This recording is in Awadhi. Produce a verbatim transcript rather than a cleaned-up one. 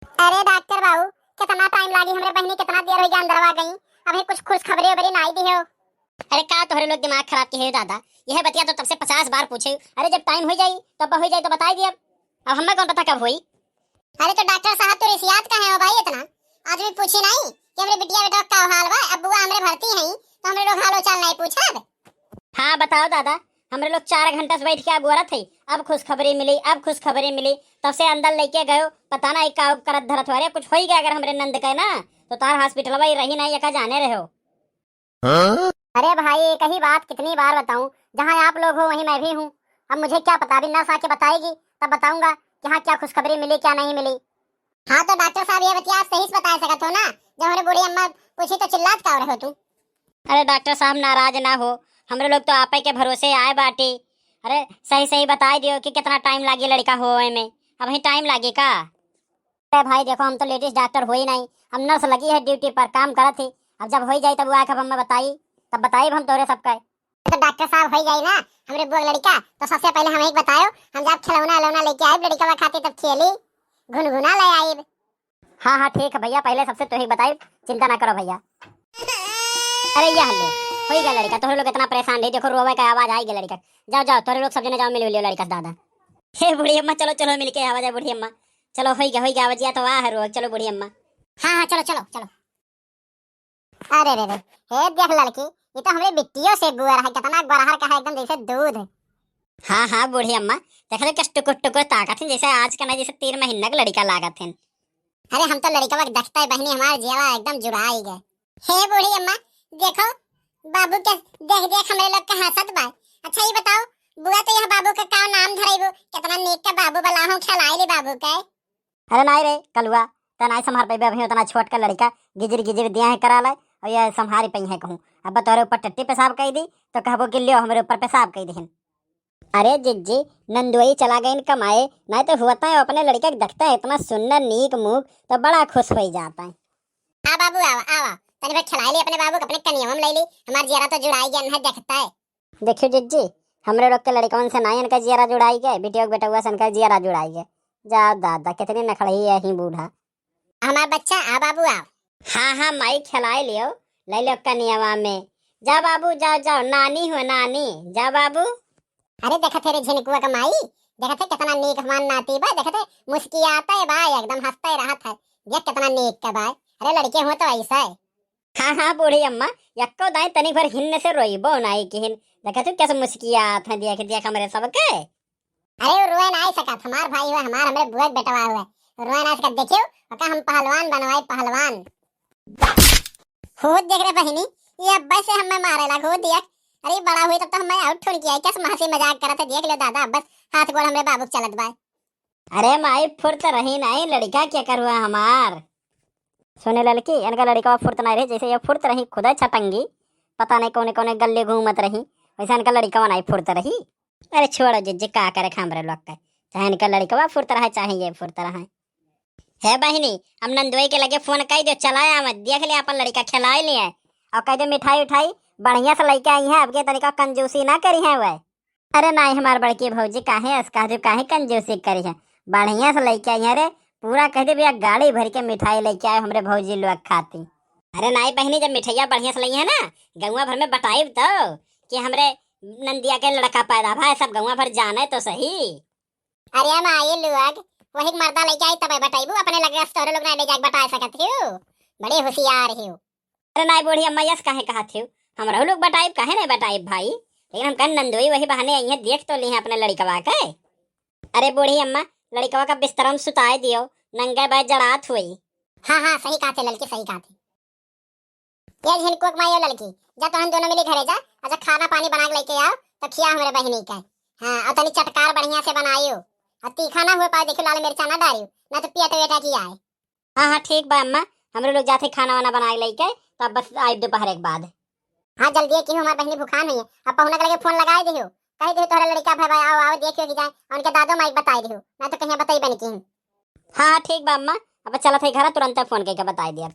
अरे डॉक्टर बाबू, कितना टाइम लागी हमरे बहिनी, कितना देर होइ गया अंदरवा गई, अभी कुछ खुशखबरी उबरी नाई दिहेउ। अरे का तोहरे लोग दिमाग खराब किहे हो दादा, यह बतिया तो तब से पचास बार पूछे। अरे जब टाइम होइ जाई, तब होइ जाई तो बताई दिया, अब हमें कौन पता कब होई। अरे तो डॉक्टर साहब, तू रिसियात काहे हो भाई इतना? आज भी पूछी नहीं कि हमरे बिटिया बेटवा का हाल बा, अब बुआ हमरे भर्ती हैं तो हमरे लोग हालो चाल नहीं पूछब? हाँ बताओ दादा, हमरे लोग चार घंटा से बैठ के अगोरत है, अब खुशखबरी मिली, अब खुशखबरी मिली, तब से अंदर लेके गयो, पता नहीं का करत धरत हो। अरे कुछ होई गया अगर हमरे नंद के ना, तो तार हॉस्पिटल में रही नहीं, एका जाने रहो। हाँ? अरे भाई, एक ही बात कितनी बार बताऊं, जहाँ आप लोग हो वहीं मैं भी हूँ। अब मुझे क्या पता, अभी नर्स आके बताएगी तब बताऊंगा कि हाँ क्या खुशखबरी मिली क्या नहीं मिली। हाँ तो डॉक्टर साहब, ये बतिया आप सही से बता सकत हो ना, जब हमरे बूढ़ी अम्मा पूछी तो चिल्लात का रहे हो तू? अरे डॉक्टर साहब नाराज ना हो, हमरे लोग तो आपे के भरोसे आए बाटी। अरे सही सही बताई दियो कि कितना टाइम लागी लड़का होवे में, अबहीं टाइम लागी का? अरे भाई देखो, हम तो लेडीज डॉक्टर होई नहीं, हम नर्स लगी है ड्यूटी पर, काम करत ही। अब जब होई जाई तब वो आके हमें बताई, तब बताई हम तोरे सबका। तो डॉक्टर साहब, होई जाई ना हमरे बुआ के लड़का, तो सबसे पहले हम एक बतायो, हम जाब खिलौना उलौना लेके आइब लड़का खातिर, तब खेली, घुनघुना ले आइब। हाँ हाँ ठीक है भैया, पहले सबसे तोहे बताई, चिंता ना करो भैया। अरे ये हल्ले, होई गया लड़का, तोहरे लोग इतना परेशान रही, देखो रोवे का आवाज आई गया लड़का। जाओ जाओ, तोहरे लोग सब जने जाओ, मिल लियो लड़का से दादा। हे बूढ़ी अम्मा, चलो चलो मिलके आवा जाए बूढ़ी अम्मा। चलो होई गया, होई गया, आवाजिया तो आ है रोवे, चलो बूढ़ी अम्मा। हाँ हाँ चलो चलो चलो। अरे रे रे, हे देख लड़की, ये तो हमरे बिट्टियों से गोर है, कितना गोरहर का है, एकदम जैसे दूध। हाँ हाँ बूढ़ी अम्मा, देख लो कैसे टुकुर टुकुर ताकत है, जैसे आज का ना, जैसे तीन महीना का लड़का लागत है। अरे हम तो लड़कवा के देखते ही बहिनी हमार जियरा एकदम जुड़ाई गए। हे बूढ़ी अम्मा, देखो बाबू के देख देख हमरे लोग के हंसत बा। अच्छा ये बताओ बुआ, तो यह बाबू का का नाम धरेबू? कितना नीक का बाबू बला हो, खिलाई ले बाबू के। अरे नाई रे कलुआ, त नाई संभार पइबे, अभी उतना छोट का लड़का गिजिर गिजिर दिया है करा लाए, और ये संभारी पई है कहूँ। अब तोरे ऊपर टट्टी पेशाब कई दी तो कहबो कि लियो हमरे ऊपर पेशाब कई दिहिन। अरे जिज्जी, नंदुई चला गइन कमाए, नाई तो हुआ था अपने लड़का के देखता है इतना सुंदर नीक मुख, तो बड़ा खुश होई जाता है। आ बाबू आवा आवा, तनी भर खिलाई ले अपने बाबू के, अपने कनियवा में ले ली, हमार जियरा तो जुड़ाई गया है देखता है। देखियो जिज्जी, हमरे लोग के लड़कवन से नाई इनका जियरा जुड़ाई गए, बिटिया के बेटउआ से इनका जियरा जुड़ाई गए। जा दादा, कितनी नखड़ही है ही बूढ़ा। हमार बच्चा, आ बाबू, आ। हाँ, हाँ, माई खिलाए लियो, ले लो कनियावा में। जा बाबू, जाओ, जाओ, नानी हो, नानी, जा बाबू। अरे देखत है रे झिनकुआ का माई, देखत है कितना नीक हमार नाती बा, देखत है मुस्कियाते बा, एकदम हंसते रहत है, देख कितना नीक का बा। अरे लड़के हो तो ऐसा है। हाँ, हाँ, बूढ़ी अम्मा, यक्को दाई तनिक भर हिन्न से रोइबो नाई किहिन। देखा तू कैसे मुस्कियात हैं, देख, देख हमरे सबके। अरे, वो रोए ना आई सकत, हमार भाई हुआ, हमार हमरे बुआ के बेटवा हुआ। रोए ना सकत, देखियो, ओका हम पहलवान बनवाई, पहलवान। हो देख रे बहिनी, ये अब्बे से हमें मारे लाग, हो देख। अरे, बड़ा हुई तब तो हमें आउट ठोन किया, कैसे हंसी मजाक करत है, देख लो दादा, बस हाथ गोड़ हमरे बाबू के चलत बा। अरे माई, फुर्त रही नाई, लड़का क्या करुआ हमार? सुने लड़की, इनका लड़का फुर्त नाई रही, जैसे ये फुर्त रही खुदा छटंगी, पता नहीं कौने कौने गल्ले घूमत रही, वैसे इनका लड़का नाई फुर्त रही। अरे छोड़ो जिज्जी, का करे हमरे लोग के, चाहे इनका लड़का फुर्त रहे, चाहे ये फुर्त रहे। हे बहिनी, हम नंदोई के लगे फोन कई दो, चला आवे, देख ले अपन लड़का खिलाई ले, और कह दे मिठाई उठाई बढ़िया से लेके आई है, अब के तनिका कंजूसी ना करी है वह। अरे नाई हमार बड़की भौजी, काहे अस कह दू, काहे कंजूसी करी है? बढ़िया से लेके आई है रे, पूरा कह दे भैया गाड़ी भर के मिठाई लेके आए हमरे भौजी लोग खाती। अरे नाई बहिनी, जब मिठाइया बढ़िया से लई है ना, गौवा भर में बटाइब तो कि हमरे नंदिया के लड़का पैदा भा, सब गौवा भर जाने तो सही। अरे माई लोग, वही के मर्दा लेके आई तब बटाइबू, अपने लगे तोरे लोग ना ले जाके बटा सकत हो, बड़े होशियार हो। अरे नाई बूढ़ी अम्मा, यस काहे कहत हो? हमरहू लोग बटाइब, काहे नहीं बटाइब भाई? लेकिन हम कहन नंदोई वही बहाने आई है, देख तो ली है अपने लड़कवा के। अरे बूढ़ी अम्मा, लड़कवा का बिस्तरा में सुताए दियो, नंगे बैठ जड़ात हुई। हाँ, हाँ, सही कहत है लड़की, सही कहत है। ये झिनकुआ के माई हो लड़की, जा तोहन दोनों मिली घरे जा, अच्छा खाना पानी बना के लेके आओ, तो खिया हमरे बहिनी के। हाँ, और तनी चटकार बढ़िया से बनाइयो, और तीखा ना हुए पाए, देखियो लाल मिर्चा ना डारियो, ना तो पेट वेटा की आए। हाँ, हाँ, ठीक बा अम्मा, हमरे लोग जाते खाना वाना बना के लेके, तब बस आइब दोपहर के बाद। हाँ, जल्दी है कि हमार बहिनी भुखान हुई है, अब पहुना के लगे फोन लगाए दियो, कह दियो तोहरा लड़का भाई आओ, आओ, देखियो कि जाए, और उनके दादो माई के बताए दियो, ना तो कहीं बताई बन की। हाँ, हाँ, ठीक बा अम्मा, अब चलत है घर, तुरंत फोन करके बताए दिया।